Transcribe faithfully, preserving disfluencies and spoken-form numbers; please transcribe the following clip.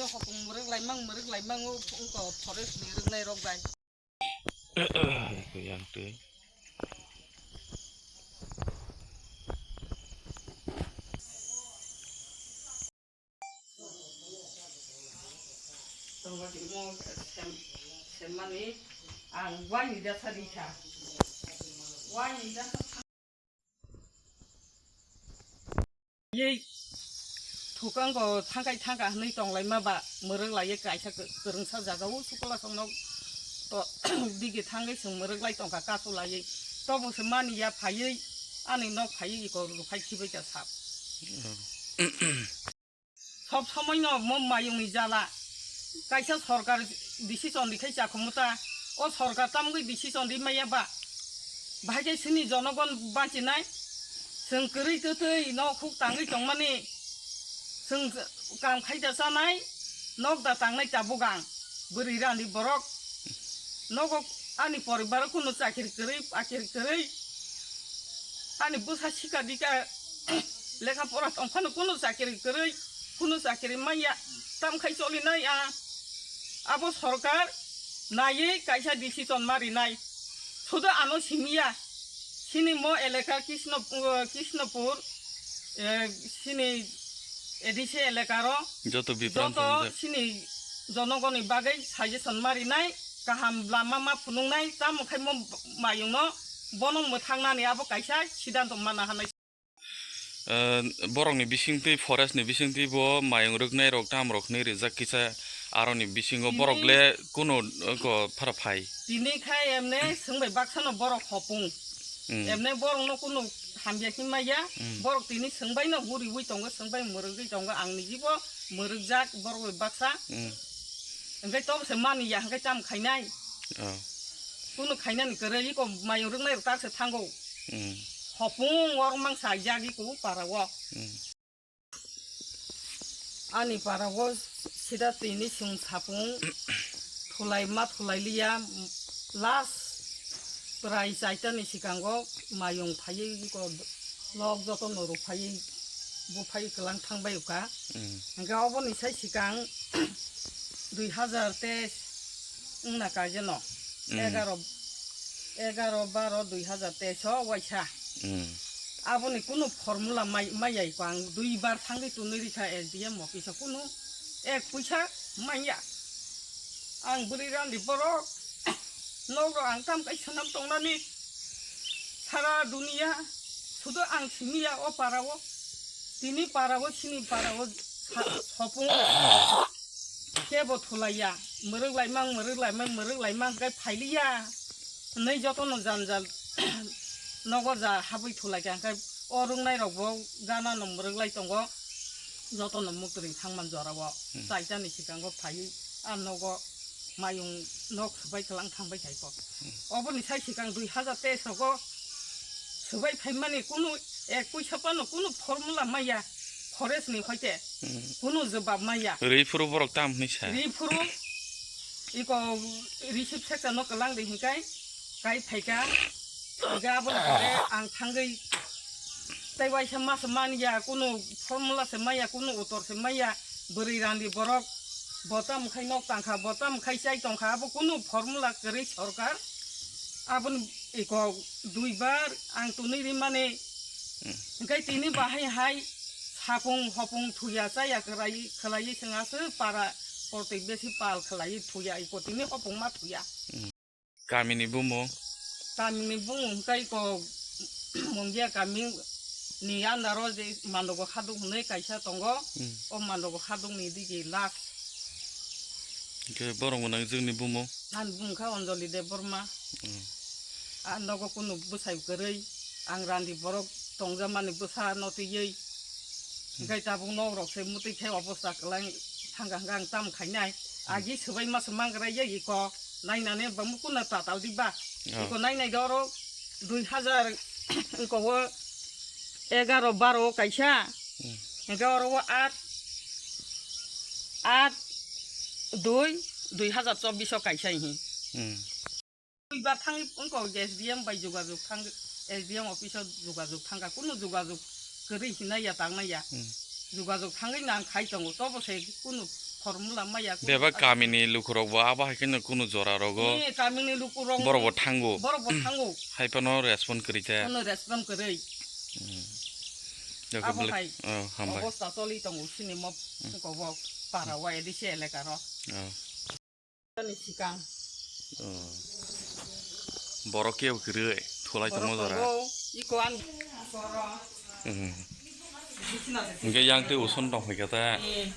Hopung mwrwk laimang, mwrwk laimang o, wngkha forest ni rwknai rok bai. Yang twi. Tongba timo sem, semmani ang waini jasa rikha. Waini jasa. Yei thukango thangkai thangka hwnwi tonglaima ba mwrwk laiwi kaisa kwrwngsa jaga o sukula songno to digi thangwi chwng mwrwk lai tongkha kasu laiwi. Tobo se mani ya phaiwi ani nok phaiwi iko ruphai khibai ta sap. Sob somoi no mo mayung ni jala. Kaisa sorkar decision rikhai chakhumu ta. O sorkar tamgwi decision ri maya ba. Bahai khe sini jonogon bachinai. Chwng kwrwi twtwi no khuk tangwi tongmani. Chwng kam khai da chanai. Nok da tangnai ta bugang. Bwrwi rani borok. Nogo ani poribar o kunu chakiri kwrwi, akiri kwrwi. Ani bwsa sika dika lekha pora tong phano kunu chakiri kwrwi, kunu chakiri manya. Tam khai choli nai a. Abo sorkar naiwi kaisa decision ma rinai. Sudo ano simiya. Sini mo eleka Krishno, Krishnopur, eh, sini A D C eleka ro joto Biprang joto Phanjak. Sini jonogoni bagwi suggestion ma rinai, kaham lama ma phunuknai, tamo khai mo mayungno bono mwthangnani abo kaisa siddhanto mana hanai. Eh, borokni bisingtwi, forest ni bisingtwi bo mayung rwknai rok tam rok hwnwi rijak kisa, aroni bisingo borok le kunu, eh, ko phara phai. Tini khai emne swngbai baksano borok hopung. Mm. Emne borokno kunu hamya himma ya. Mm. Borok tini swngbai no huriwi tongo, swngbai mwrwgwi tongo, ang nijibo mwrwkjak borok bai baksa. Mm. Hwnkhe tobo se mani ya, hwnkhe tamo khainai? Oh. Kunu khainani kwrwi, iko mayung rwknai rok tak se thango. Mm. Hopung oro mang sa jak iko para o. Mm. Ani para o sida tini chwng sapung thulai ma thulai liya, last prai chaita ni sikango mayung phaiwi iko nok joto no rw phaiwi buphai kwlang thangbai uka. Mm. Hwnkhe oboni sai sikang dui hazar teis wngna kaijeno. Mm. Egaro, egaro baro dui hazar teis o waisa. Mm. Aboni kunu formula mai, maiya iko ang dui bar thangwi tunwi rikha S D M office o kunu ek puisa manya. Ang bwrwi randi borok, nokrok ang tam kai swnam tongnani sara duniya, sudo ang simiya o para o, tini para o, sini para o, sa-, sopung kebo thulaiya, mwrwk laimang, mwrwk laimang, mwrwk laimang khe phailiya, hwnwi jotono janjal nogo ja habwi thulaikha, hwnkhe o rwngnairokbo ganano mwrwk lai tongo, jotono muktwrwng thangman jorao, hmm, chaitani sikango phaiwi a nogo mayung nok swbai kwlang thangbai khaiko. Hmm. Oboni sai sikang dui hazar teis rogo swbai phaimani kunu ek puisa phano kunu formula maya, forest ni hoite, hmm, kunu jobab maya. Rwi phuru borok tam hwnwi sa. Rwi phuru iko receive section no kwlang di hinkai kai phaika. Ga aboni pore ang thangwi tei waisa masa manya, kunu formula se maya, kunu utor se maya, bwrwi randi borok bo tam khai nok tangkha, bo tam khai chai tongkha, abo kunu formula kwrwi sorkar. Aboni iko duibar ang tunwi rimani. Hmm. Hwnkhe tini bahai hai sapung hopung thuya chaya kwrai khwlaiwi chwng aswk para portwi besi pal khwlaiwi thuya, iko tini hopung ma thuya. Hmm. Kamini bumung? Kamini bumung hwnkhe iko Mungia kami ni under o je Mandogo Khaduk hwnwi kaisa tongo. Hmm. O Mandogo Khaduk ni digi last. Hwnkhe borok mwnang jwkni bumung? Ani bumung kha Anjali Debbarma. Hmm. A nogo kunu bwsai kwrwi, ang randi borok tongjakmani bwsa no twiwi. Hmm. Hwnkhe tabuk nok rok se mwtwi khe obosta kwlai thangkha, hwnkhe ang tamo khainai. Hmm. Agi swbai masa mangrai ya iko nainani bamukuna tatal diba. Oh. Iko nainai de oro dui hazar iko o egaro baro o kaisa. Hmm. Hwnkhe oro o aat, aat dui, dui hazar chobbish o kaisa hi. Hmm. Duibar thangwi wngkha S D M bai jogajog thang, S D M office o jogajog thangkha, kunu jogajog kwrwi hinai ya tangnai ya. Hmm. Jogajog thangwi nang khai tongo, tobo se kunu Formula maya. Bebak kamini lukurok bo abo hai kheno kunu jora rogo. Eh, kamini lukurok. Borok bo thango. Borok bo thango. Hai phano respond kwrwi ta. Phano respond kwrwi. Hmm. Abo hai. Oh, hambai. Obosta choli tongo sini mo kobok para wa edisi eleka ro. Oh. Ani sikang. Oh. Borok kebo kwrwi thulai tongo jora. Iko an. Hmm. Hingke yang tei uson tong phai kha ta. Eh.